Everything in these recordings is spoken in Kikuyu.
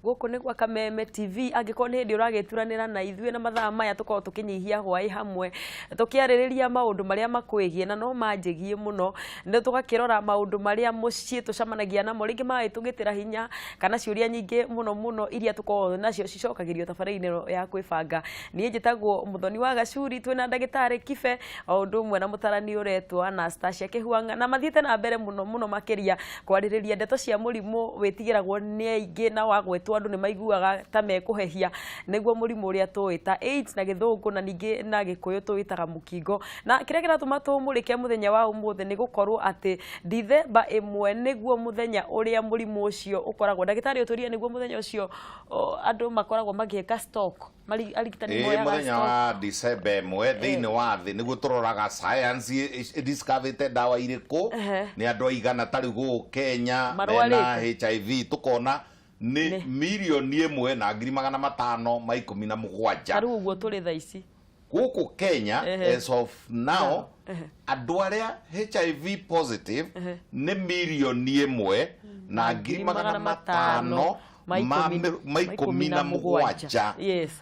Gũkũ nĩ gwa Kameme TV. Angĩkorwo nĩ hĩndĩ ũragĩturanĩra na ithuĩ na mathaa maya tũkoragwo tũkĩnyihia hwaĩ hamwe tũkĩarĩrĩria maũndũ marĩa makwĩgiĩ na no manjĩgiĩ mũno. Nĩ tũgakĩrora maũndũ marĩa mũciĩ tũcemanagia namo rĩngĩ magagĩtũgĩtĩra hinya kana ciũria nyingĩ mũno mũno iria tũkoragwo nacio cicokagĩrio tabarĩra-inĩ ĩno ya kwĩbanga. Niĩ njĩtagwo Mũthoni wa Gacuri, twĩna ndagĩtarĩ Kibe o ũndũ ũmwe na mũtarani ũretwo Anastasia Kĩhuang'a, na mathiĩte na mbere mũno mũno makĩria kwarĩrĩria ndeto cia mũrimũ wĩtigĩragwo nĩ aingĩ na wagwetwo andũ nĩ maiguaga ta mekũhehia, nĩguo mũrimũ ũrĩa tũĩ ta AIDS na gĩthũngũ na ningĩ na gĩkũyũ tũwĩtaga mũkingo. Na kĩrĩa kĩratũma tũmũrĩke mũthenya wa ũmũthĩ nĩ gũkorwo atĩ Dithemba 1 nĩguo mũthenya ũrĩa mũrimũ ũcio ũkoragwo. Ndagĩtarĩ ũtũrie nĩguo mũthenya ũcio andũ makoragwo magĩka stock. Arigitani moyaga Mũthenya stock. Wa Dicemba 1 thĩinĩ wa thĩ nĩguo tũroraga science ĩdiscoverĩte ndawa irĩkũ, nĩ andũ aigana ta rĩu gũkũ Kenya mena Marwarĩte. HIV, tũkona nĩ 1,517,000. Ta rĩu ũguo tũrĩ thaa ici. Gũkũ Kenya as of now andũ arĩa HIV positive nĩ 1,517,000.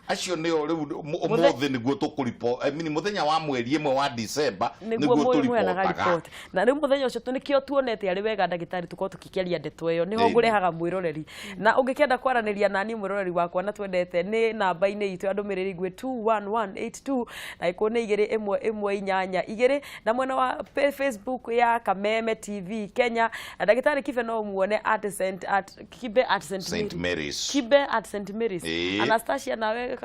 Acio nĩo rĩu ũmũthĩ nĩguo tũkũripo, I mean, mũthenya wa mweri 1 wa December nĩguo nĩguo mũheanaga tũripotaga. Report. Na rĩu mũthenya ũcio nĩkĩo tuonete arĩ wega ndagĩtarĩ tũkorwo tũkĩkĩaria ndeto ĩyo, nĩho ngũrehaga mwĩroreri. Na ũngĩkĩenda kwaranĩria nani mwĩroreri wakwa na twendete nĩ namba-inĩ itũ ya ndũmĩrĩri nguhĩ 21182 na ĩkũ nĩ 21182 na mwena wa Facebook ya Kameme TV Kenya. Ndagĩtarĩ Kibe no muone at Saint, at Kibe at Saint, Saint Mary's. Kibe at Saint Mary's. Ĩĩ. Anastasia, nawe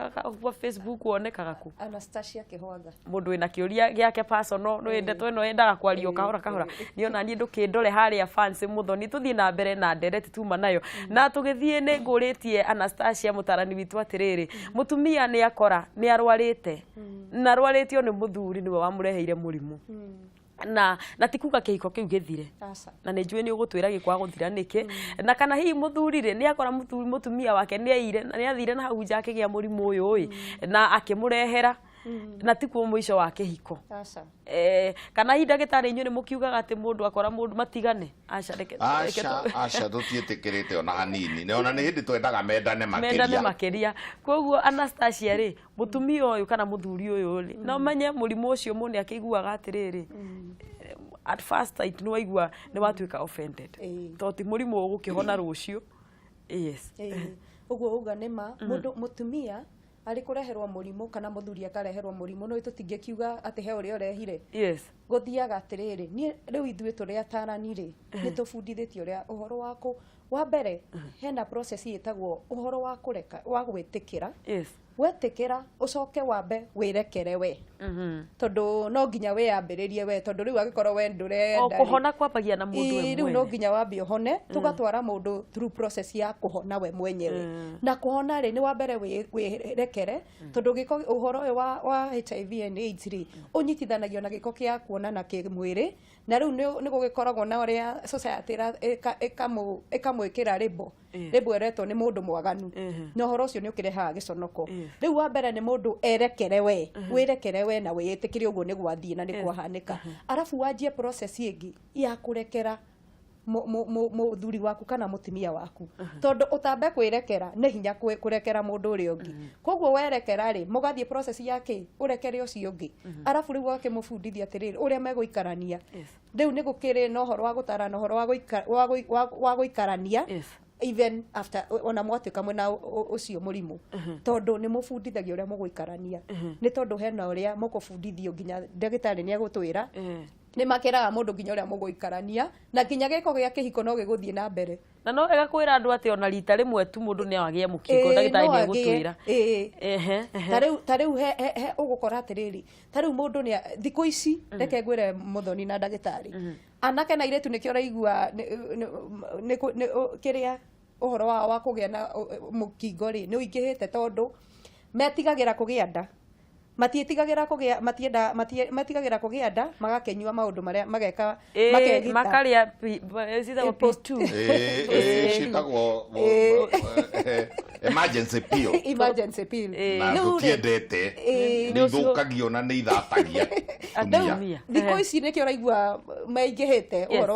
kwa Facebook wonekaga kũ? Anastasia Kĩhwanga. Mũndũ wĩna kĩũria gĩake personal nĩ ndeto ĩno yendaga kwario kahora kahora, niĩ ona niĩ ndũkĩndore harĩa fancy mũthoni. Tũthiĩ na mbere na ndereti tuma nayo na tũgĩthiĩ nĩ ngũrĩtie Anastasia mũtarani witũ atĩrĩrĩ, mũtumia nĩ akora nĩ arwarĩte na arwarĩtio nĩ mũthuri nĩwe wamũreheire mũrimũ na ti kuga kĩhiko kĩu gĩthire. Aca. Na nĩ njũĩ nĩ ũgũtwĩra gĩkwaga gũthira nĩkĩ, na kana hihi mũthuri rĩ nĩ akora mũtumia wake nĩ aire na nĩ athire na hau nja akĩgĩa mũrimũ ũyũ ĩ na akĩmũrehera na tikuo mũico wa kĩhiko. Aca. Kana hihi ndagĩtarĩ inyuĩ nĩ mũkiugaga atĩ mũndũ akora mũndũ matigane? Aca, reke Aca, aca, tũtiĩtĩkĩrĩte ona hanini, na ona nĩ hĩndĩ twendaga mendane mendane makĩria. Makĩria. Koguo Anastasia rĩ, mũtumia ũyũ kana mũthuri ũyũ rĩ, no menye mũrimũ ũcio mũndũ nĩ akĩiguaga atĩrĩrĩ, at first sight nĩ waigua nĩ watuĩka offended, tondũ ti mũrimũ ũgũkĩhona rũciũ, yes. Ĩĩ. Ũguo uga nĩ ma mũndũ mũtumia arĩ kũreherwo mũrimũ kana mũthuri akareherwo mũrimũ, no tũtingĩkiuga atĩ he ũrĩa ũrehire. Gũthiaga atĩrĩrĩ, niĩ rĩu ithuĩ tũrĩ atarani rĩ, nĩ tũbundithĩtio ũrĩa ũhoro wa kũ wa mbere hena process ĩtagwo ũhoro wa kũreka wa gwĩtĩkĩra. Wetĩkĩra, ũcoke wambe wĩrekere we, tondũ no nginya wĩyambĩrĩrie we, tondũ rĩu angĩkorwo we o ndũrenda rĩ, kũhona kwambagia na mũndũ we Ĩĩ, rĩu no mwene. Nginya wambe ũhone, tũgatwara mũndũ through process ya kũhona we mwenyewe. Na kũhona rĩ, nĩ wa mbere wĩrekere, tondũ gĩko ũhoro ũyũ wa HIV and AIDS rĩ, ũnyitithanagio na gĩko kĩa kuonana kĩmwĩrĩ, na rĩu nĩ gũgĩkoragwo na ũrĩa society ĩkamwĩkĩra label, label ĩretwo nĩ mũndũ mwaganu, na ũhoro ũcio nĩ ũkĩrehaga gĩconoko. Rĩu wa mbere nĩ mũndũ erekere we, wĩrekere we na wĩĩtĩkĩre ũguo nĩ gwathiĩ na nĩ kwahanĩka, arabu wanjie process ĩngĩ ya kũrekera mũthuri waku kana mũtumia waku, tondũ ũtambe kwĩrekera nĩ hinya kũrekera mũndũ ũrĩa ũngĩ. Koguo werekera rĩ, mũgathiĩ process ya kĩ ũrekere ũcio ũngĩ, arabu rĩu ũgakĩmũbundithia atĩrĩrĩ ũrĩa megũikarania. Rĩu nĩ gũkĩrĩ na ũhoro wa gũtarana, ũhoro wa gũikarania even after ona mwatuĩka mwĩna ũcio mũrimũ, tondũ nĩ mũbundithagio ũrĩa mũgũikarania, nĩ tondũ hena ũrĩa mũkũbundithio nginya ndagĩtarĩ nĩ egũtwĩra nĩ makĩraga mũndũ nginya ũrĩa mũgũikarania na nginya gĩko gĩa kĩhiko no gĩgũthiĩ na mbere. Na no wega kwĩra andũ atĩ ona rita rĩmwe tu mũndũ no agĩe mũkingo. Ĩĩ, Ndagĩtarĩ no nĩ agĩe. egũtwĩra. Ĩĩ. Ehe, ehe. Ta rĩu he ũgũkora atĩrĩrĩ, ta rĩu mũndũ nĩ thikũ ici, reke ngwĩre mũthoni na ndagĩtarĩ, anake na airĩtu nĩkĩo ũraigua kĩrĩa ũhoro wao wa kũgĩa na mũkingo rĩ nĩ ũingĩhĩte, tondũ metigagĩra kũgĩa nda, matiĩtigagĩra kũgĩa matienda metigagĩra kũgĩa nda, magakĩnyua maũndũ marĩa mageka, makegita. Makarĩa citagwo Post P2. Ĩĩ, ciĩtagwo emergency pill. Emergency pill. Na Rĩu rĩ, tũtiendete, nĩ ithũkagio na nĩ ithatagia tumia. Atumia. Thikũ ici nĩkĩo ũraigua maingĩhĩte ũhoro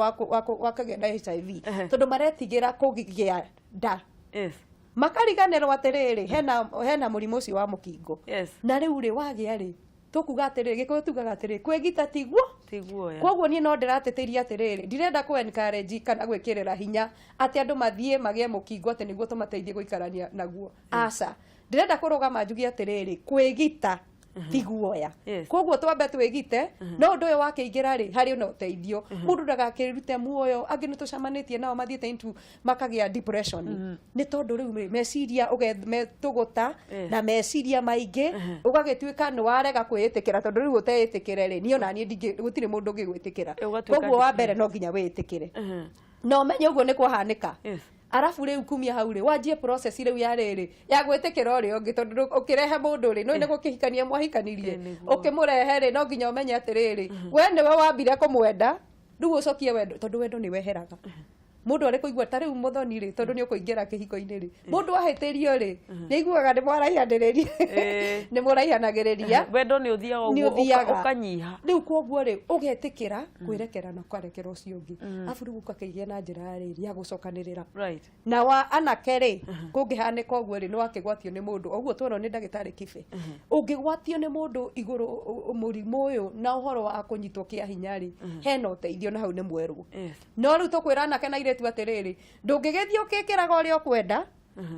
wa kũgĩa na HIV, tondũ maretigĩra kũgĩa nda. Makariganĩrwo atĩrĩrĩ, hena mũrimũ ũcio wa mũkingo. Na rĩu rĩ, wagĩa rĩ, tũkuga atĩrĩrĩ, Gĩkũyũ tugaga atĩrĩrĩ, kwĩgita tiguo. Tiguo ya. Koguo niĩ no ndĩratĩtĩria atĩrĩrĩ, ndirenda kũ encourage kana gwĩkĩrĩra hinya atĩ andũ mathiĩ magĩe mũkingo atĩ nĩguo tũmateithie gũikarania naguo. Aca, ndĩrenda kũrũgama njuge atĩrĩrĩ, kwĩgita ti guoya. Koguo twambe twĩgite, no ũndũ ũyũ wakĩingĩra rĩ, harĩ na ũteithio. Mũndũ ndagakĩrute muoyo. Angĩ nĩ tũcemanĩtie nao mathiĩte into makagĩa depression, nĩ tondũ rĩu rĩ, meciria metũgũta na meciria maingĩ, ũgagĩtuĩka nĩ warega kwĩĩtĩkĩra, tondũ rĩu ũteĩtĩkĩre rĩ, niĩ ona niĩ gũtirĩ mũndũ ũngĩgwĩtĩkĩra. Ũgatuĩka Koguo wa mbere no nginya wĩĩtĩkĩre na ũmenye ũguo nĩ kwahanĩka. Arabu rĩu kumia hau rĩ, wanjie process rĩu ya rĩrĩ ya gwĩtĩkĩra ũrĩa ũngĩ, tondũ ũkĩrehe mũndũ rĩ, no nĩ gũkĩhikania mwahikanirie. Nĩguo. Ũkĩmũrehe rĩ, no nginya ũmenye atĩrĩrĩ, we nĩwe wambire kũmwenda, rĩu ũcokie wendo, tondũ wendo nĩ weheraga. Mũndũ arĩ kũigua ta rĩu mũthoni rĩ, tondũ nĩ ũkũingĩra kĩhiko-inĩ rĩ, mũndũ ahĩtĩrio rĩ, nĩ aiguaga nĩ mwaraihanĩrĩria, nĩ mũraihanagĩrĩria. Wendo nĩ ũthiaga Nĩ ũguo ũthiaga. ũkanyiha. Rĩu koguo rĩ, ũgetĩkĩra kwĩrekera na ũkarekera ũcio ũngĩ, arabu rĩu ũgakĩgĩa na njĩra ya rĩrĩ ya gũcokanĩrĩra. Na wa anake rĩ, kũngĩhanĩka ũguo rĩ, nĩ wakĩgwatio nĩ mũndũ ũguo twerwo nĩ ndagĩtarĩ Kibe, ũngĩgwatio nĩ mũndũ igũrũ mũrimũ ũyũ na ũhoro wa kũnyitwo kĩa hinya rĩ, hena ũteithio na hau nĩ mwerwo. No rĩu tũkwĩra anake na airĩtu atĩrĩrĩ, ndũngĩgĩthiĩ ũkĩkĩraga ũrĩa ũkwenda,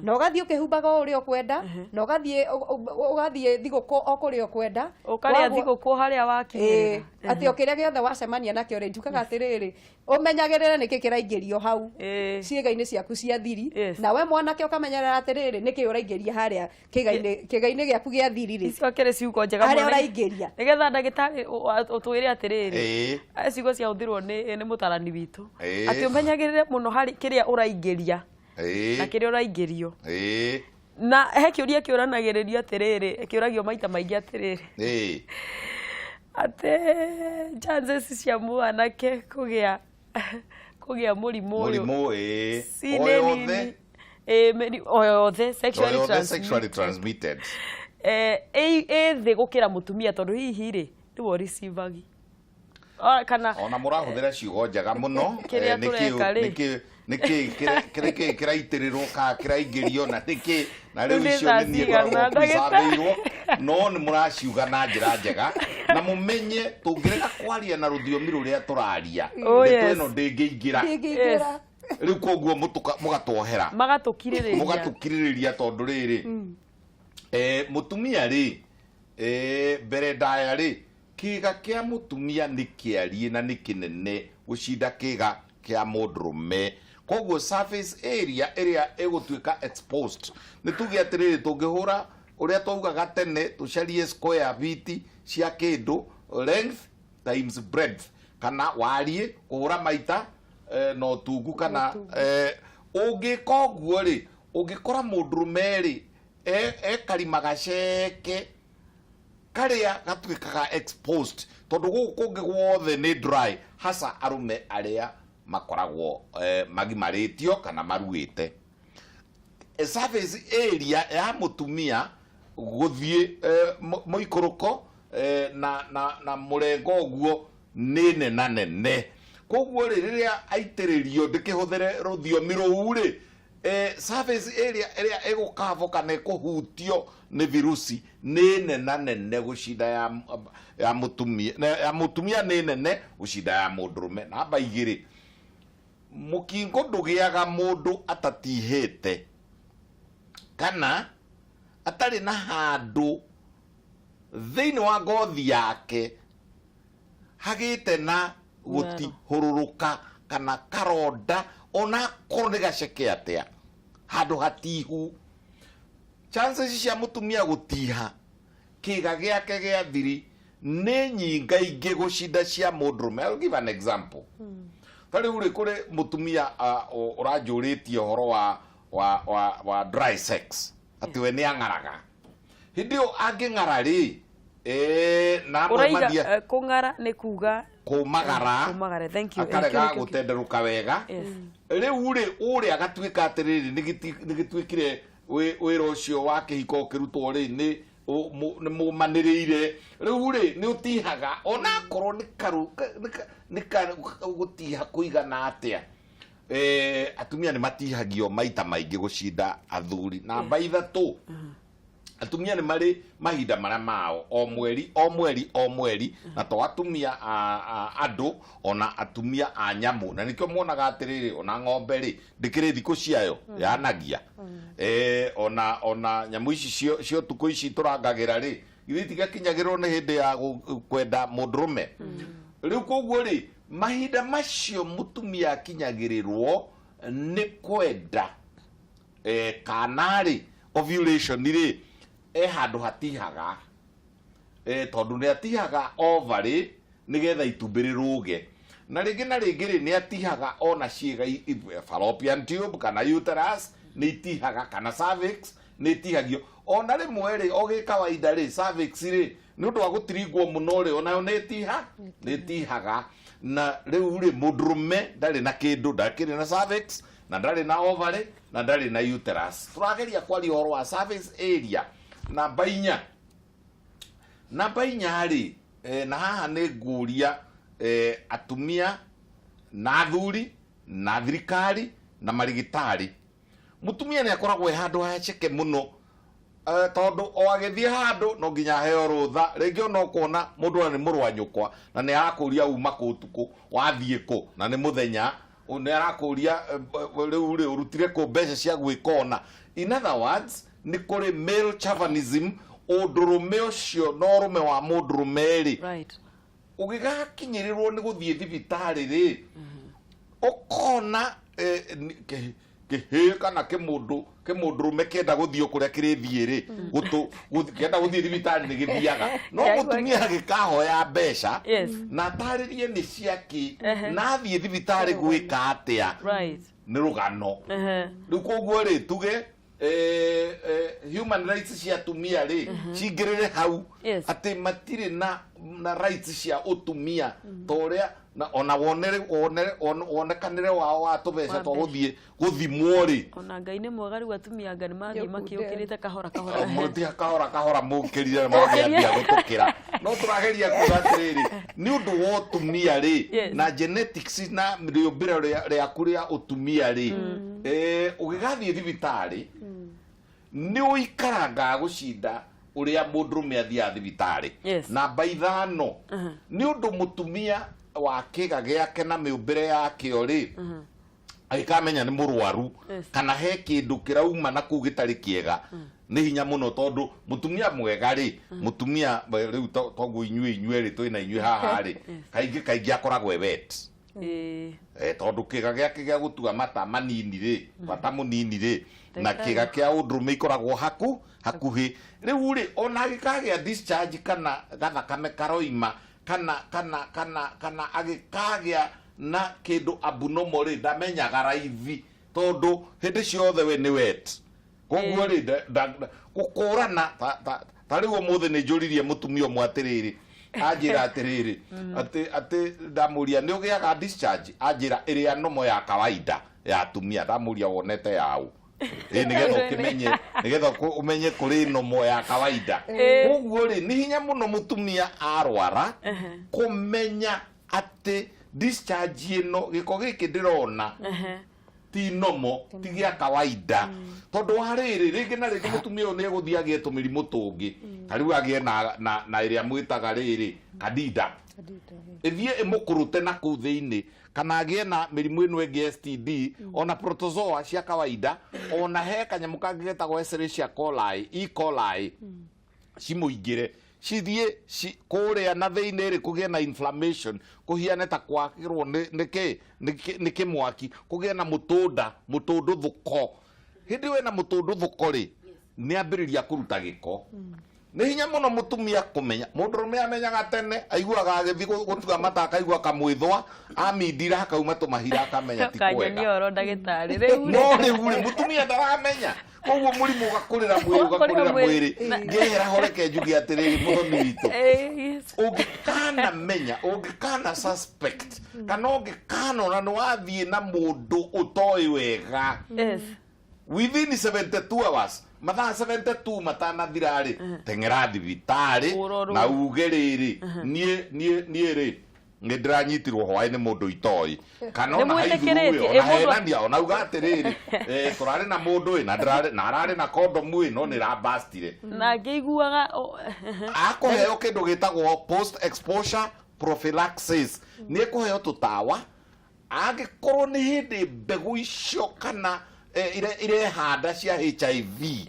na ũgathiĩ ũkĩhumbaga o ũrĩa ũkwenda, na ũgathiĩ thigũkũ o kũrĩa ũkwenda. Ũkarĩa thigũkũ harĩa wakinyĩrĩra. Atĩ o kĩrĩa gĩothe wacemania nakĩo rĩ, njugaga atĩrĩrĩ, ũmenyagĩrĩre nĩkĩ kĩraingĩrio hau ciĩga-inĩ ciaku cia thiri. Na we mwanake ũkamenyerera atĩrĩrĩ, nĩkĩ ũraingĩria harĩa kĩĩga-inĩ gĩaku gĩa thiri rĩ, Icio akĩrĩ ciugo njega harĩa mũno. ũraingĩria. Nĩgetha ndagĩtarĩ ũtwĩre atĩrĩrĩ, aya ciugo ciahũthĩrwo nĩ mũtarani witũ, atĩ ũmenyagĩrĩre mũno harĩ kĩrĩa ũraingĩria na kĩrĩa ũraingĩrio. Na he kĩũria kĩũranagĩrĩrio atĩrĩrĩ, kĩũragio maita maingĩ atĩrĩrĩ, atĩ chances cia mwanake kũgĩa mũrimũ ũyũ Mũrimũ ĩĩ si o nĩ yothe. nini. O yothe O sexually yothe sexually transmitted. Transmitted. Ĩ thĩ gũkĩra mũtumia, tondũ hihi rĩ, nĩwe ũreceivagi kana Ona mũrahũthĩra ciugo njega mũno. Kĩrĩa tũreka rĩ. Nĩkĩ kĩraitĩrĩrwo kana kĩraingĩrio na nĩkĩ na rĩu Rĩu nĩ icio thaa nĩ niĩ cigana, ngoragwo ndagĩtarĩ? preservĩirwo, no nĩ mũraciuga na njĩra njega, na mũmenye tũngĩrega kwaria na rũthiomi rũrĩa tũraria, ndeto ĩno ndĩngĩingĩra. Ndĩngĩingĩra. Rĩu koguo mũgatuohera, Magatũkirĩrĩria. Mũgatũkirĩrĩria, tondũ rĩrĩ, mũtumia rĩ, mbere ndaya rĩ, kĩga kĩa mũtumia nĩ kĩariĩ na nĩ kĩnene gũcinda kĩga kĩa mũndũrũme. Koguo surface area ĩrĩa ĩgũtuĩka exposed, nĩ tuge atĩrĩrĩ, tũngĩhũra ũrĩa twaugaga tene, tũcarie square feet cia kĩndũ, length times breadth, kana wariĩ kũhũra maita na ũtungu kana ũngĩka ũguo rĩ, ũngĩkora mũndũrũme rĩ, ekarima gaceke karĩa gatuĩkaga exposed, tondũ gũkũ kũngĩ guothe nĩ dry, hasa arũme arĩa makoragwo magimarĩtio kana maruĩte. Surface area ya mũtumia gũthiĩ mũikũrũko na mũrengo ũguo nĩ nena nene. Koguo rĩ, rĩrĩa aitĩrĩrio, ndĩkĩhũthĩre rũthiomi rũu rĩ, surface area ĩrĩa ĩgũkavwo kana ĩkũhutio nĩ virusi nĩ nena nene gũcinda ya mũtumia. Ya mũtumia nĩ nene gũcinda ya mũndũrũme. Namba 2, mũkingo ndũgĩaga mũndũ atatihĩte kana atarĩ na handũ thĩinĩ wa ngothi yake hagĩte na gũtihũrũrũka kana karonda, ona akorwo nĩ gaceke atĩa, handũ hatihu. Chances cia mũtumia gũtiha kĩga gĩake gĩa thiri nĩ nyingaingĩ gũcinda cia mũndũrũme. I'll give an example. Ta rĩu rĩ, kũrĩ mũtumia ũranjũrĩtie ũhoro wa dry sex, atĩ we nĩ ang'araga. Hĩndĩ ĩyo angĩng'ara rĩ, na amwe Ũraiga mathia kũng'ara nĩ kuga kũmagara. Kũmagara, thank you. Akarega Kĩu nĩkĩo. Gũtenderũka wega. Rĩu rĩ, ũrĩa agatuĩka atĩrĩrĩ, nĩ gĩtuĩkire wĩra ũcio wa kĩhiko ũkĩrutwo rĩ, nĩ mũmanĩrĩire. Rĩu rĩ, nĩ ũtihaga, ona akorwo nĩ karu nĩ gũtiha kũigana atĩa. Atumia nĩ matihagio maita maingĩ gũcinda athuri. Namba 3, atumia nĩ marĩ mahinda marĩa mao o mweri o mweri o mweri, na to atumia a andũ, ona atumia a nyamũ. Na nĩkĩo muonaga atĩrĩrĩ, ona ng'ombe rĩ, ndĩkĩrĩ thikũ ciayo yanagia. Ona nyamũ ici cia ũtukũ ici tũrangagĩra rĩ, githĩ itigakinyagĩrwo nĩ hĩndĩ ya kwenda mũndũrũme? Rĩu koguo rĩ, mahinda macio mũtumia akinyagĩrĩrwo nĩ kwenda kana rĩ, ovulation rĩ, e handũ hatihaga, tondũ nĩ atihaga ovary nĩgetha itumbĩ rĩrũge, na rĩngĩ na rĩngĩ rĩ, nĩ atihaga ona ciĩga fallopian tube kana uterus nĩ itihaga, kana cervix nĩ itihagio. Ona rĩmwe rĩ, o gĩ kawaida rĩ, cervix rĩ, nĩ ũndũ wa gũtiringwo mũno rĩ, onayo nĩ ĩtiha nĩ ĩtihaga. Na rĩu rĩ, mũndũrũme ndarĩ na kĩndũ, ndakĩrĩ na cervix na ndarĩ na ovary na ndarĩ na uterus. Tũrageria kwaria ũhoro wa cervix area. Namba 4, namba 4 rĩ, na haha nĩ ngũria atumia na athuri na thirikari na marigitari, mũtumia nĩ akoragwo e handũ haceke mũno, tondũ o agĩthiĩ handũ no nginya aheo rũtha. Rĩngĩ ona ũkona mũndũ ona nĩ mũrũ wa nyũkwa na nĩ arakũria uma kũ ũtukũ, wathiĩ kũ, na nĩ mũthenya. Nĩ arakũria rĩu rĩ, ũrutire kũ mbeca cia gwĩka ũna? In other words, nĩ kũrĩ male chauvinism, ũndũrũme ũcio na ũrũme wa mũndũrũme rĩ, ũgĩgakinyĩrĩrwo nĩ gũthiĩ thibitarĩ rĩ, ũkona kĩhĩ kana kĩmũndũ kĩmũndũrũme kĩenda gũthiĩ o kũrĩa kĩrĩthiĩ rĩ, kĩenda gũthiĩ thibitarĩ nĩ gĩthiaga, no mũtumia agĩkahoya mbeca na atarĩrie nĩ ciakĩ na athiĩ thibitarĩ gwĩka atĩa, nĩ rũgano. Rĩu koguo rĩ, tuge human rights cia atumia rĩ, cingĩrĩre hau, atĩ matirĩ na rights cia ũtumia ta ũrĩa na ona wonere wonere wonekanĩre wao wa tũbeca Wa twa mbeca. Gũthiĩ gũthimwo rĩ. Ona Ngai nĩ mwega, rĩu atumia anga nĩ mathiĩ makĩũkĩrĩte kahora kahora. Mũtia kahora kahora mũkĩrire na mwakĩambia gũtũkĩra, no tũrageria kuga atĩrĩrĩ, nĩ ũndũ wa ũtumia rĩ, na genetics na rĩũmbĩre rĩaku rĩa ũtumia rĩ, ũgĩgathiĩ thibitarĩ nĩ ũikarangaga gũcinda ũrĩa mũndũrũme athiaga thibitarĩ. Namba 5, nĩ ũndũ mũtumia wa kĩga gĩake na mĩũmbĩre yakĩo rĩ, agĩkamenya nĩ mũrwaru kana he kĩndũ kĩrauma na kũu gĩtarĩ kĩega, nĩ hinya mũno, tondũ mũtumia mwega rĩ, mũtumia rĩu toguo inyuĩ rĩ, twĩna inyuĩ haha rĩ, kaingĩ kaingĩ akoragwo e wet. Tondũ kĩga gĩake gĩa gũtua mata manini rĩ, mata mũnini rĩ, na Ndagĩtarĩ. Kĩga kĩa ũndũrũme ikoragwo hakuhĩ. Rĩu rĩ, ona agĩkagĩa discharge kana gathakame karoima kana agĩkagĩa na kĩndũ abnormal rĩ, ndamenyaga raithi, tondũ hĩndĩ ciothe we nĩ wet. Koguo rĩ, gũkũrana ta rĩu ũmũthĩ nĩ njũririe mũtumia ũmwe atĩrĩrĩ, anjĩra atĩrĩrĩ, atĩ ndamũria, "Nĩ ũgĩaga discharge?" Anjĩra, "Ĩrĩa nomo ya kawaida ya atumia." Ndamũria, "Wonete yaũ?" Ĩ nĩgetha ũkĩmenye, nĩgetha ũmenye kũrĩ nomo ya kawaida. Koguo rĩ, nĩ hinya mũno mũtumia arwara kũmenya atĩ discharge ĩno, gĩko gĩkĩ ndĩrona ti nomo, ti gĩa kawaida, tondũ wa rĩrĩ, rĩngĩ na rĩngĩ mũtumia ũyũ nĩ egũthiĩ agĩe tũmĩrimũ tũngĩ, ta rĩu agĩe na ĩrĩa mwĩtaga rĩrĩ candida, ĩthiĩ ĩmũkũrũte na kũu thĩinĩ, kana agĩe na mĩrimũ ĩno ĩngĩ, STD, ona protozoa cia kawaida, ona he kanyamũ kangĩ getagwo Escherichia coli, E. coli, cimũingĩre, cithiĩ kũrĩa na thĩinĩ rĩ, kũgĩe na inflammation, kũhiane ta kwakĩrwo nĩ kĩ nĩ kĩmwaki, kũgĩe na mũtũnda mũtũndũthũko. Hĩndĩ ĩyo ĩna mũtũndũthũko rĩ, nĩ ambĩrĩria kũruta gĩko. Nĩ hinya mũno mũtumia kũmenya. Mũndũrũme amenyaga tene, aiguaga agĩthiĩ gũtua mata, akaigua kamwĩthwa amindira, hakauma tũmahira, akamenya ti kwega. Kanyonia oro ndagĩtarĩ rĩu. No rĩu rĩ, mũtumia ndaramenya, koguo mũrimũ ũgakũrĩra mwĩrĩ, ũgakũrĩra mwĩrĩ. Ngehera ho, reke njuge atĩrĩrĩ, mũthoni witũ, ũngĩkanamenya, ũngĩkana suspect kana ũngĩkanona nĩ wathiĩ na mũndũ ũtoĩ wega, within 72 hours, mathaa 72 matanathira rĩ, teng'era thibitarĩ Ũrorwo. na uge rĩrĩ, niĩ rĩ. Nĩ ndĩranyitirwo hwaĩ nĩ mũndũ itoĩ kana Nĩ ona mwĩtĩkĩrĩtie, haithuĩ ona ĩ, mũndũ- henania ona uga atĩrĩrĩ, tũrarĩ na mũndũ ĩ na ndĩrarĩ na ararĩ na kondomu ĩ no nĩ ĩrabastire. Na ngĩiguaga Akũheo kĩndũ gĩtagwo post exposure prophylaxis, nĩ ekũheo tũtawa angĩkorwo nĩ hĩndĩ mbegũ icio kana irehanda cia HIV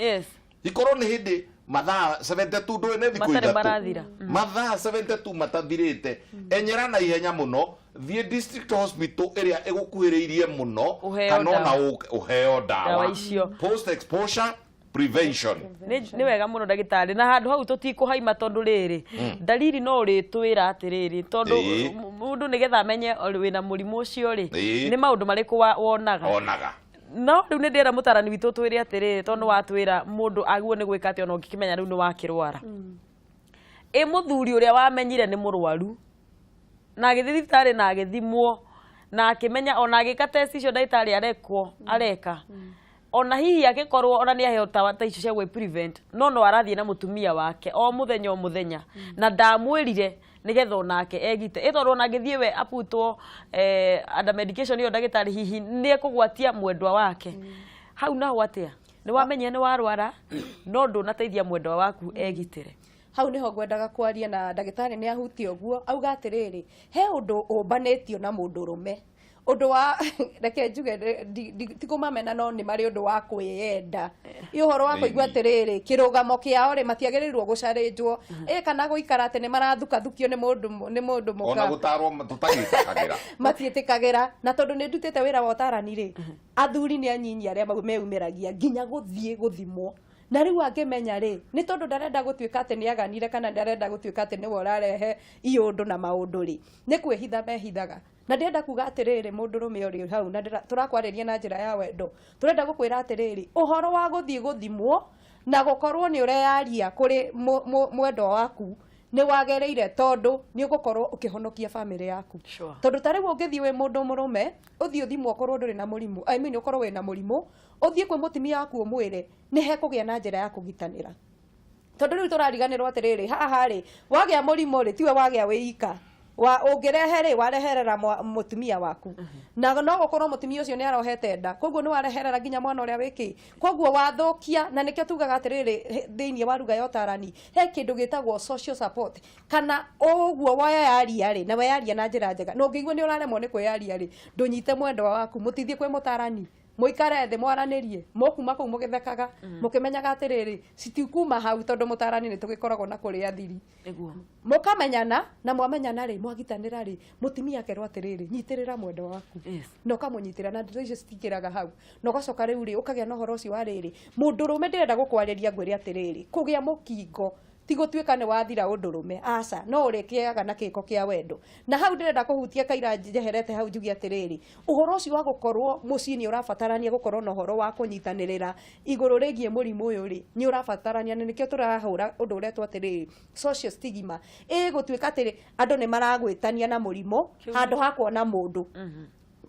ikorwo nĩ hĩndĩ mathaa 72, ndũĩ nĩ thikũ Matarĩ 3 marathira. Mathaa 72 matathirĩte, enyera na ihenya mũno, thiĩ district hospital ĩrĩa ĩgũkuhĩrĩirie mũno Ũheo kana ona ndawa. ũheo Ndawa ndawa icio. Post exposure prevention. Nĩ wega mũno, ndagĩtarĩ, na handũ hau tũtikũhaima tondũ rĩrĩ ndariri no ũrĩtwĩra atĩrĩrĩ tondũ mũndũ nĩgetha amenye wĩna mũrimũ ũcio rĩ, nĩ maũndũ marĩkũ wonaga? Onaga. No rĩu nĩ ndĩrenda mũtarani witũ twĩre atĩrĩrĩ, tondũ watwĩra mũndũ agĩrĩirwo nĩ gwĩka atĩa ona ũngĩkĩmenya rĩu nĩ wakĩrwara. Ĩ mũthuri ũrĩa wamenyire nĩ mũrwaru na agĩthiĩ thibitarĩ na agĩthimwo na akĩmenya ona agĩka test icio ndagĩtarĩ arekwo areka, ona hihi angĩkorwo ona nĩ aheo tawa ta icio cia gwĩ prevent, no arathiĩ na mũtumia wake o mũthenya o mũthenya na ndamwĩrire nĩgetha onake egite, ĩ tondũ ona angĩthiĩ we aputwo under medication ĩyo ndagĩtarĩ, hihi nĩ ekũgwatia mwendwa wake hau naho atĩa? Nĩ wamenyire nĩ warwara no ndũnateithia mwendwa waku egitĩre. Hau niho ngwendaga kwaria na ndagĩtarĩ nĩ ahutia ũguo auga atĩrĩrĩ, he ũndũ ũmbanĩtio na mũndũ rũme, ũndũ wa, reke njuge, ti kũmamena, no nĩ marĩ ũndũ wa kwĩyenda, ĩ ũhoro wa kũigua atĩrĩrĩ, kĩrũgamo kĩao rĩ, matiagĩrĩirwo gũcarĩnjwo ĩ kana gũikara atĩ nĩ marathukathukia nĩ mũndũ ona mũka. Gũtarwo tũtagĩtĩkagĩra. Matiĩtĩkagĩra, na tondũ nĩ ndutĩte wĩra wa ũtarani rĩ, athuri nĩ anyinyi arĩa meyumĩragia nginya gũthiĩ gũthimwo, na rĩu angĩmenya rĩ, nĩ tondũ ndarenda gũtuĩka atĩ nĩ aganire kana ndarenda gũtuĩka atĩ nĩwe ũrarehe iũndũ na maũndũ rĩ, nĩ kwĩhitha mehithaga. Na ndĩrenda kuga atĩrĩrĩ, mũndũrũme ũrĩ hau na tũrakwarĩria na njĩra ya wendo, tũrenda gũkwĩra atĩrĩrĩ, ũhoro wa gũthiĩ gũthimwo na gũkorwo nĩ ũreyaria kũrĩ mwendwa waku nĩ wagĩrĩire, tondũ nĩ ũgũkorwo ũkĩhonokia bamĩrĩ yaku. Tondũ ta rĩu ũngĩthiĩ wĩ mũndũ mũrũme, ũthiĩ ũthimwo ũkorwo ndũrĩ na mũrimũ, I mean, ũkorwo wĩna mũrimũ, ũthiĩ kwĩ mũtumia waku ũmwĩre, nĩ hekũgĩa na njĩra ya kũgitanĩra, tondũ rĩu tũrariganĩrwo atĩrĩrĩ, haha rĩ, wagĩa mũrimũ rĩ, tiwe wagĩa wĩ ika wa ũngĩrehe rĩ, wareherera mũtumia waku, na no gũkorwo mũtumia ũcio nĩ arohete nda, koguo nĩ wareherera nginya mwana ũrĩa wĩkĩ, koguo wathũkia. Na nĩkĩo tugaga atĩrĩrĩ, thĩinĩ wa ruga ya ũtarani he kĩndũ gĩtagwo social support, kana ũguo weyaria rĩ, na weyaria na njĩra njega, na ũngĩigua nĩ ũraremwo nĩ kwĩyaria rĩ, ndũnyite mwendwa waku, mũtithiĩ kwĩ mũtarani, mũikare thĩ mwaranĩrie, mũkuma kũu mũgĩthekaga, mũkĩmenyaga atĩrĩrĩ, citikuma hau, tondũ mũtarani nĩ tũgĩkoragwo na kũrĩa thiri. Mũkamenyana, na mwamenyana rĩ, mwagitanĩra rĩ, mũtumia akerwo atĩrĩrĩ, nyitĩrĩra mwendwa waku, na ũkamũnyitĩra, na ndeto icio citingĩraga hau, na ũgacoka rĩu rĩ, ũkagĩa na ũhoro ũcio wa rĩrĩ, mũndũrũme, ndĩrenda gũkwarĩria ngwĩre atĩrĩrĩ, kũgĩa mũkingo ti gũtuĩka nĩ wathira ũndũrũme, aca, no ũrĩkĩaga na kĩko kĩa wendo. Na hau ndĩrenda kũhutia kaira njeherete hau, njuge atĩrĩrĩ, ũhoro ũcio wa gũkorwo mũciĩ nĩ ũrabatarania gũkorwo na ũhoro wa kũnyitanĩrĩra igũrũ rĩgiĩ mũrimũ ũyũ rĩ, nĩ ũrabatarania, na nĩkĩo tũrahũra ũndũ ũretwo atĩrĩrĩ social stigma, ĩ gũtuĩka atĩrĩ andũ nĩ maragwĩtania na mũrimũ handũ ha kuona mũndũ.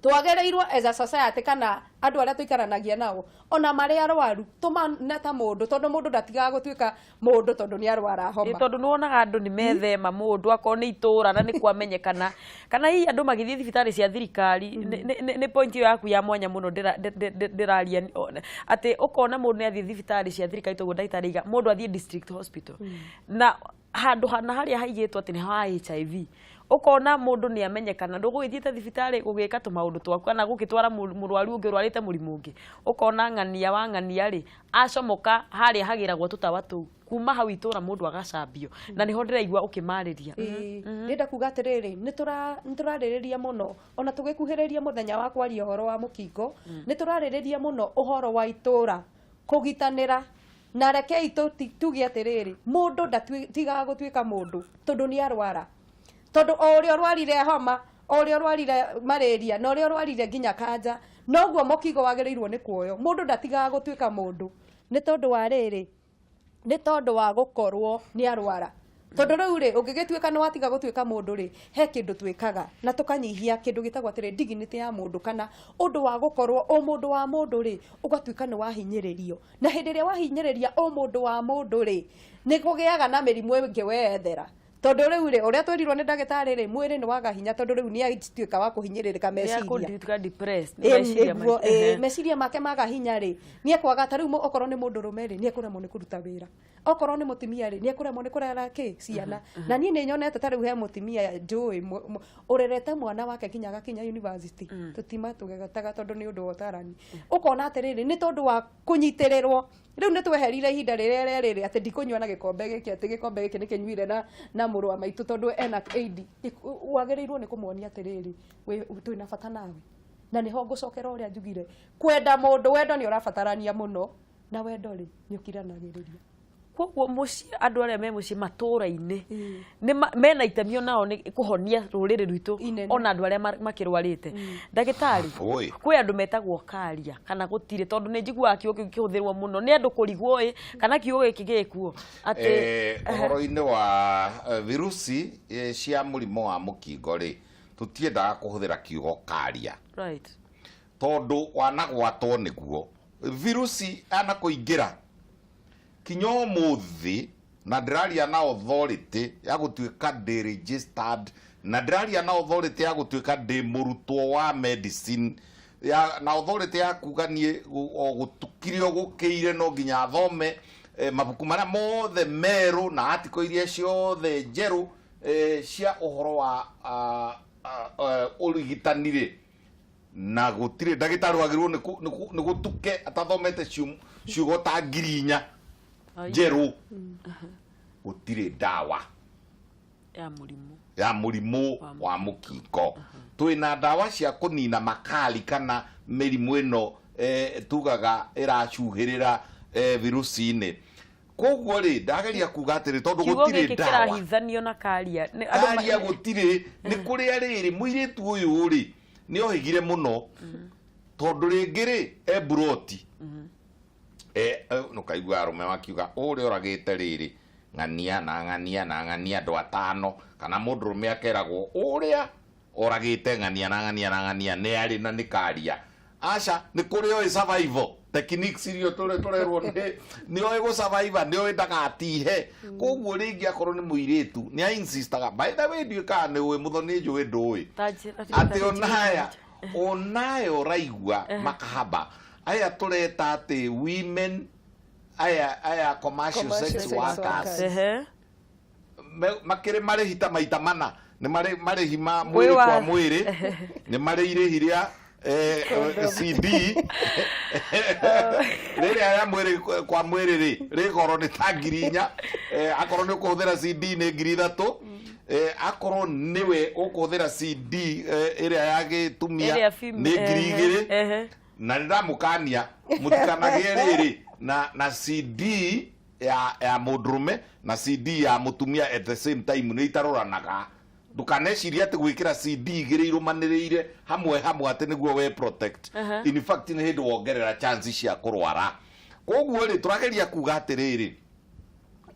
Twagĩrĩirwo as a society kana andũ arĩa tũikaranagia nao, ona marĩ arwaru, tũmane ta mũndũ, tondũ mũndũ ndatigaga gũtuĩka mũndũ tondũ nĩ arwara homa. Tondũ nĩ wonaga andũ nĩ methema mũndũ akorwo nĩ itũra na nĩ kwamenyekana, kana hihi andũ magĩthiĩ thibitarĩ cia thirikari. Nĩ point ĩyo yaku ya mwanya mũno ndĩraria atĩ ũkona mũndũ nĩ athiĩ thibitarĩ cia thirikari, toguo ndagĩtarĩ iga mũndũ athiĩ district hospital na handũ hana harĩa haigĩtwo atĩ nĩ ha HIV, ũkona mũndũ nĩ amenyekana, ndũgũgĩthiĩte thibitarĩ gũgĩka tũmaũndũ twaku kana gũgĩtwara mũrwaru ũngĩ ũrwarĩte mũrimũ ũngĩ, ũkona ng'ania wa ng'ania rĩ, acomoka harĩa hagĩragwo tũtawa tũu, kuma hau itũra mũndũ agacambio, na nĩho ndĩraigua ũkĩmarĩria. Ĩĩ, ndĩrenda kuga atĩrĩrĩ, nĩ tũrarĩrĩria mũno, ona tũgĩkuhĩrĩria mũthenya wa kwaria ũhoro wa mũkingo, nĩ tũrarĩrĩria mũno ũhoro wa itũra kũgitanĩra, na rekei tuge atĩrĩrĩ, mũndũ ndatigaga gũtuĩka mũndũ tondũ nĩ arwara, tondũ o ũrĩa ũrwarire homa, o ũrĩa ũrwarire malaria, na ũrĩa ũrwarire nginya kanja, noguo mũkingo wagĩrĩirwo nĩ kuoywo. Mũndũ ndatigaga gũtuĩka mũndũ nĩ tondũ wa rĩrĩ, nĩ tondũ wa gũkorwo nĩ arwara, tondũ rĩu rĩ, ũngĩgĩtuĩka nĩ watiga gũtuĩka mũndũ rĩ, he kĩndũ twĩkaga na tũkanyihia kĩndũ gĩtagwo atĩrĩ dignity ya mũndũ, kana ũndũ wa gũkorwo ũ mũndũ wa mũndũ rĩ, ũgatuĩka nĩ wahinyĩrĩrio, na hĩndĩ ĩrĩa wahinyĩrĩria ũ mũndũ wa mũndũ rĩ, nĩ kũgĩaga na mĩrimũ ĩngĩ weyethera, Tondũ rĩu rĩ, ũrĩa twĩrirwo nĩ ndagĩtarĩ rĩ, mwĩrĩ nĩ waga hinya, tondũ rĩu nĩ atuĩka wa kũhinyĩrĩrĩka meciria. Nĩakũtuĩka depressed, meciria Nĩguo, maingĩ. Meciria make maga hinya rĩ, nĩ ekwaga. Ta rĩu okorwo nĩ mũndũrũme rĩ, nĩ ekũremwo nĩ kũruta wĩra. Okorwo nĩ mũtumia rĩ, nĩ ekũremwo nĩ kũrera kĩ ciana. Na niĩ nĩ nyonete, ta rĩu he mũtumia njũĩ ũrerete mwana wake nginya agakinya university. Tũtima tũgegetaga tondũ nĩ ũndũ wa ũtarani. Ũkona atĩrĩrĩ, nĩ tondũ wa kũnyitĩrĩrwo. Rĩu nĩ tweherire ihinda rĩrĩa rĩrĩ atĩ ndikũnyua na gĩkombe gĩkĩ, atĩ gĩkombe gĩkĩ nĩ kĩnyuire na mũrũ wa maitũ tondũ ena AID. Wagĩrĩirwo nĩ kũmuonia atĩrĩrĩ, twĩna bata nawe. Na nĩho ngũcokera ũrĩa njugire, kwenda mũndũ, wendo nĩ ũrabatarania mũno, na wendo rĩ, nĩ ũkiranagĩrĩria. Koguo mũciĩ, andũ arĩa me mũciĩ matũũra-inĩ nĩ mena itemi onao nĩ kũhonia rũrĩrĩ rwitũ. Inene. Ona andũ arĩa makĩrwarĩte. Ndagĩtarĩ, Oi. kwĩ andũ metagwo karia kana gũtirĩ? Tondũ nĩ njiguaga kiugo kĩu kĩhũthĩrwo mũno nĩ andũ kũrigwo ĩ kana kiugo gĩkĩ gĩkuo atĩ Ũhoro-inĩ wa virusi cia mũrimũ wa mũkingo rĩ, tũtiendaga kũhũthĩra kiugo karia, tondũ wanagwatwo nĩguo virusi anakũingĩra kinya ũmũthĩ. Na ndĩraria na authority ya gũtuĩka ndĩ registered, na ndĩraria na authority ya gũtuĩka ndĩ mũrutwo wa medicine ya, na authority ya kuga niĩ o gũtukire o gũkĩire no nginya thome mabuku marĩa mothe merũ na article iria ciothe njerũ cia ũhoro wa ũrigitani rĩ. Na gũtirĩ ndagĩtarĩ wagĩrĩirwo nĩ gũtuke atathomete ciugo ta 4,000 Ai. njerũ. Gũtirĩ ndawa ya mũrimũ ya mũrimũ wa mũkingo. Twĩna ndawa cia kũnina makali kana mĩrimũ ĩno tugaga ĩracuhĩrĩra virusi-inĩ. Koguo rĩ, ndageria kuga atĩrĩ, tondũ Kiugo gũtirĩ gĩkĩ ndawa kĩrahithanio na karia. Andũ karia gũtirĩ. Nĩ kũrĩa rĩrĩ, mũirĩtu ũyũ rĩ, nĩ ohĩgire mũno, tondũ rĩngĩ rĩ, e mburoti nũkaigua arũme makiuga ũrĩa ũragĩte rĩrĩ ng'ania na ng'ania na ng'ania andũ atano, kana mũndũrũme akeragwo ũrĩa oragĩte ng'ania na ng'ania na ng'ania nĩ arĩ na nĩ karia. Aca, nĩ kũrĩ oĩ survival techniques iria tũrerwo nĩ oĩ gũ survive, nĩ oĩ ndagatihe. Koguo rĩngĩ akorwo nĩ mũirĩtu nĩ ainsistaga. By the way, ndiũĩ kana nĩ ũĩ mũthoni, njũĩ ndũĩ Ta njĩra- atĩ ta onaya onaya ũraigua makahaba aya tũreta atĩ women aya commercial Commercial sex sex workers. Workers. Makĩrĩ marĩhi ta maita mana. Nĩ marĩ marĩhi ma mwĩrĩ kwa mwĩrĩ, nĩ marĩ irĩhi rĩa CD rĩrĩa rĩa mwĩrĩ kwa mwĩrĩ rĩ, rĩ goro nĩ ta 4,000. Akorwo nĩ ũkũhũthĩra CD nĩ 3,000. Akorwo nĩwe ũkũhũthĩra CD ĩrĩa ya gĩtumia Ĩrĩa nĩ 2,000. Na nĩ ndamũkania mũtikanagĩe rĩrĩ na CD ya mũndũrũme na CD ya mũtumia at the same time, nĩ itaroranaga. Ndũkanecirie atĩ gwĩkĩra CD igĩrĩ irũmanĩrĩire hamwe hamwe atĩ nĩguo we protect. In fact, nĩ hĩndĩ wongerera chance cia kũrwara. Koguo rĩ, tũrageria kuga atĩrĩrĩ,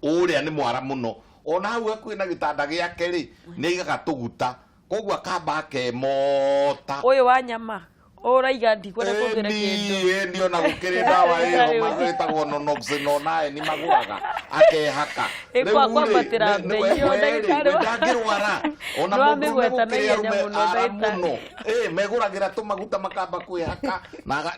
ũrĩa nĩ mwara mũno, ona hau hakuhĩ na gĩtanda gĩake rĩ, nĩ aigaga tũguta, koguo akamba akemota. Ũyũ wa nyama ũraiga ndikwenda kũhũthĩra kĩndũ. Ĩni ona gũkĩrĩ ndawa ĩyo ĩtagwo nonoxynol nĩ magũraga akehaka. Ĩ, Rĩu rĩ, kwambatĩra bei ĩyo, ndagĩtarĩ ndangĩrwara ona Nĩ mũndũ wamĩgweta gũkĩrĩ na ihenya arũme mũno, ara ndagĩtarĩ. mũno. Megũragĩra tũmaguta makamba kwĩhaka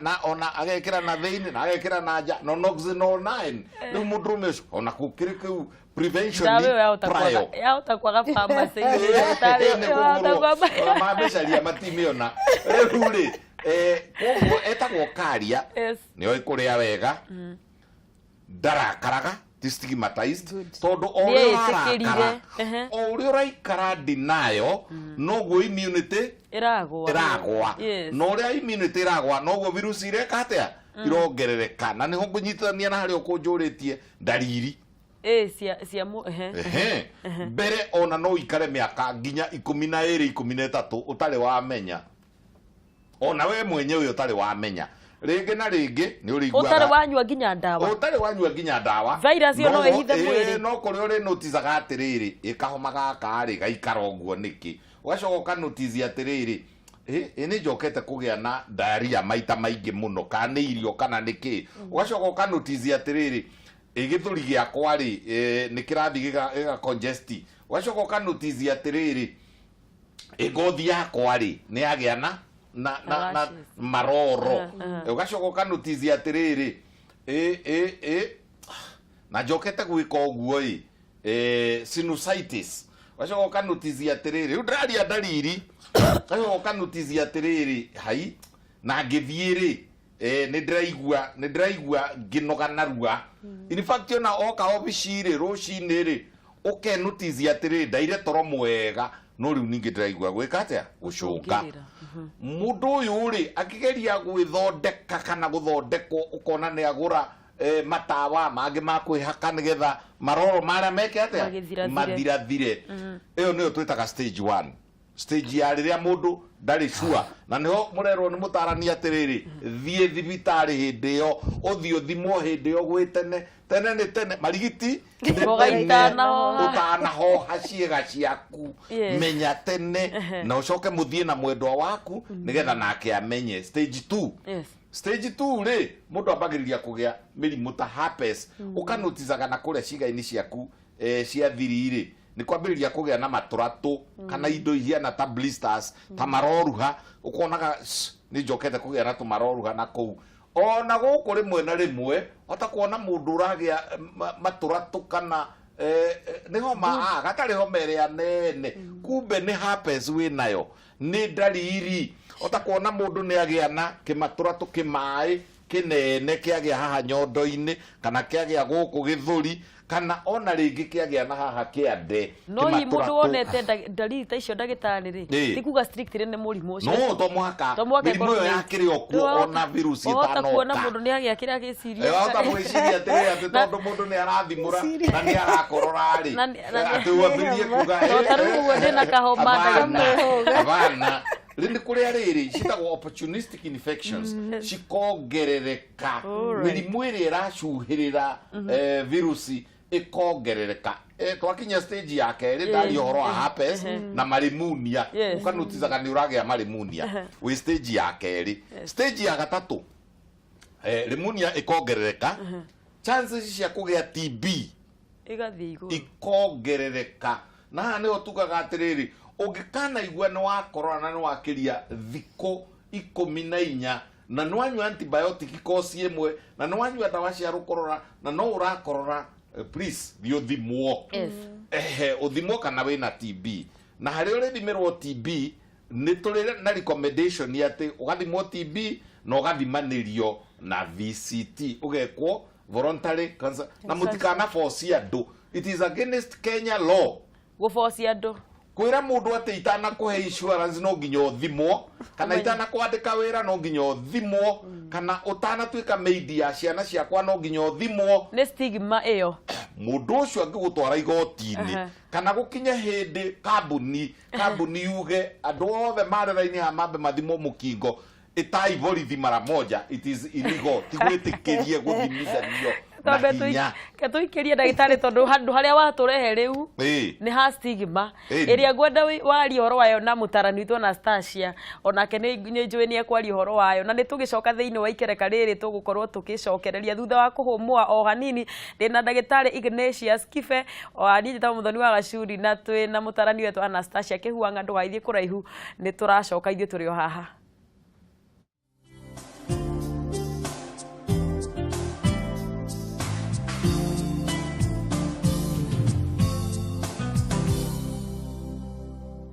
na ona agekĩra na thĩinĩ na agekĩra na nja nonoxynol 9. Rĩu mũndũrũme ũcio ona gũkĩrĩ kĩu prevention Ndawa ĩyo yahota prior. Yahota kwaga pharmacy ndagĩtarĩ, Nĩ yahota kũgũrwo. kwaga. Ona mamĩcaria matimĩona rĩu rĩ. Koguo etagwo karia. Nĩ oĩ kũrĩa wega, ndarakaraga, ti stigmatized, tondũ o ũrĩa Nĩeĩtĩkĩrire. ũrarakara, o ũrĩa ũraikara denial, noguo immunity ĩragwa. Ĩragwa. Na ũrĩa immunity ĩragwa, noguo virusi ireka atĩa? Irongerereka. Na nĩho ngũnyitithania na harĩa ũkũnjũrĩtie ndariri. Ĩ, cia mũ ehe. Ehe. Mbere ona no ikare mĩaka nginya 12, 13 ũtarĩ wamenya, ona we mwenyewe ũtarĩ wamenya. Rĩngĩ na rĩngĩ nĩ ũtarĩ ũrĩiguaga wanyua nginya ndawa. Ũtarĩ wanyua nginya ndawa. Virus ĩyo no ĩhithe mwĩrĩ. No kũrĩa ũrĩ noticaga atĩrĩrĩ, ĩ kahoma gaka rĩ, gaikara ũguo nĩkĩ? Ũgacoka ũkanotici atĩrĩrĩ, ĩ nĩ njokete kũgĩa na diarrhea maita maingĩ mũno, kana nĩ irio kana nĩ kĩ? Ũgacoka ũkanotici atĩrĩrĩ, Ĩ gĩthũri gĩakwa rĩ, nĩ kĩrathiĩ gĩga congest. Ũgacoka ũka notice atĩrĩrĩ, ĩ ngothi yakwa rĩ, nĩ yagĩa na na na na Rashes. maroro. Ũgacoka ũka notice atĩrĩrĩ, ĩ ĩ ĩ na njokete gwĩka ũguo ĩ, sinusitis. Ũgacoka ũka notice atĩrĩrĩ, rĩu ndĩraria ndariri, ũgacoka ũka notice atĩrĩrĩ, hai na ngĩthiĩ rĩ, nĩ ndĩraigua, nĩ ndĩraigua ngĩnoga narua. In fact ona oka obici rĩ, rũcinĩ rĩ, ũke notice atĩrĩrĩ, ndaire toro mwega, no rĩu ningĩ ndĩraigua gwĩka atĩa? Gũcũnga. Gũcũngĩrĩra. Mũndũ ũyũ rĩ, akĩgeria gwĩthondeka kana gũthondekwo, ũkona nĩ agũra matawa mangĩ ma kwĩhaka nĩgetha maroro marĩa meke atĩa? Magĩthirathire. Mathirathire. Ĩyo nĩyo twĩtaga stage 1. Stage ya rĩrĩa mũndũ ndarĩ sure, na nĩho mũrerwo nĩ mũtarani atĩrĩrĩ, thiĩ thibitarĩ hĩndĩ ĩyo, ũthiĩ ũthimwo hĩndĩ ĩyo gwĩ tene. Tene nĩ tene, marigiti nĩ Mboga tene, itanahoha. ũtanahoha ciĩga ciaku. Menya tene, na ũcoke mũthiĩ na mwendwa waku nĩgetha nake amenye. Stage 2. Stage 2 rĩ, mũndũ ambagĩrĩria kũgĩa mĩrimũ ta herpes, ũkanoticaga na kũrĩa ciĩga-inĩ ciaku cia thiri rĩ, nĩ kwambĩrĩria kũgĩa na matũratũ kana indo ihiana ta blisters, ta maroruha, ũkonaga nĩ njokete kũgĩa na tũmaroruha na kũu. Ona gũkũ rĩmwe na rĩmwe, wahota kuona mũndũ ũragĩa matũratũ kana nĩ homa, gatarĩ homa ĩrĩa nene, kumbe nĩ herpes wĩnayo, nĩ ndariri. Wahota kuona mũndũ nĩ agĩa na kĩmatũratũ kĩmaĩ kĩnene kĩagĩa haha nyondo-inĩ, kana kĩagĩa gũkũ gĩthũri, kana ona rĩngĩ kĩagĩa na haha kĩande. No hihi mũndũ kĩmatũratũ. wonete ndariri ta icio ndagĩtarĩ rĩ, ti kuga strictly nĩ mũrimũ ũcio. No, to mũhaka. To mũhaka Mĩrimũ ĩkorwo ĩyo nĩ- yakĩrĩ o kuo, ona virusi Wahota kuona ĩtanoka. mũndũ nĩ agĩa kĩrĩa agĩciria. Wahota gwĩciria atĩrĩrĩ, atĩ tondũ mũndũ nĩ arathimũra na nĩ arakorora rĩ, Na nĩ- na nĩ- atĩ wambĩrĩrie kuga, To ta rĩu ũguo ndĩna kahoma Hapana, ndagĩtarĩ. hapana. Rĩu nĩ kũrĩa rĩrĩ ciĩtagwo opportunistic infections, cikongerereka. Mĩrimũ ĩrĩa ĩracuhĩrĩra virusi ĩkongerereka. Twakinya stage ya kerĩ, ndaria ũhoro wa herpes na marimunia. Ũkanoticaga nĩ ũragĩa marimunia wĩ stage ya kerĩ. Stage ya gatatũ, rimunia ĩkongerereka, chances cia kũgĩa TB igathiĩ igũrũ, ikongerereka. Na haha nĩho tugaga atĩrĩrĩ, ũngĩkanaigua nĩ wakorora na nĩ wakĩria thikũ 14 na nĩ wanyua antibiotic kosi ĩmwe na nĩ wanyua ndawa cia rũkorora na no ũrakorora, please thiĩ ũthimwo. Ehe, ũthimwo kana wĩna TB. Na harĩa ũrĩthimĩrwo TB, nĩ tũrĩ na recommendation atĩ ũgathimwo TB na ũgathimanĩrio na VCT, ũgekwo voluntary cancer. Na mũtikana force andũ, it is against Kenya law gũbocia andũ, kwĩra mũndũ atĩ itanakũhe insurance no nginya ũthimwo, kana itanakwandĩka wĩra no nginya ũthimwo, kana ũtanatuĩka maid ya ciana ciakwa no nginya ũthimwo. Nĩ stigma ĩyo. Mũndũ ũcio angĩgũtwara igoti-inĩ, kana gũkinye hĩndĩ kambuni yuge andũ othe marĩ raini haha mambe mathimwo mũkingo, ĩtai borithi mara moja. It is illegal, ti gwĩtĩkĩrie gũthimithanio na Twambe hinya. Tũikĩrie ndagĩtarĩ, tondũ handũ harĩa watũrehe rĩu nĩ ha stigma ĩrĩa ngwenda warie ũhoro wayo na mũtarani witũ Anastasia, onake nĩ njũĩ nĩ ekwaria ũhoro wayo, na nĩ tũgĩcoka thĩinĩ wa ikereka rĩrĩ tũgũkorwo tũgĩcokereria thutha wa kũhũmũa o hanini. Ndĩna ndagĩtarĩ Ignatius Kibe, o niĩ njĩtagwo Mũthoni wa Gacuri, na twĩ na mũtarani wetũ Anastasia Kĩhuang'a. Ndũgagĩthiĩ kũraihu, nĩ tũracoka ithuĩ tũrĩ o haha.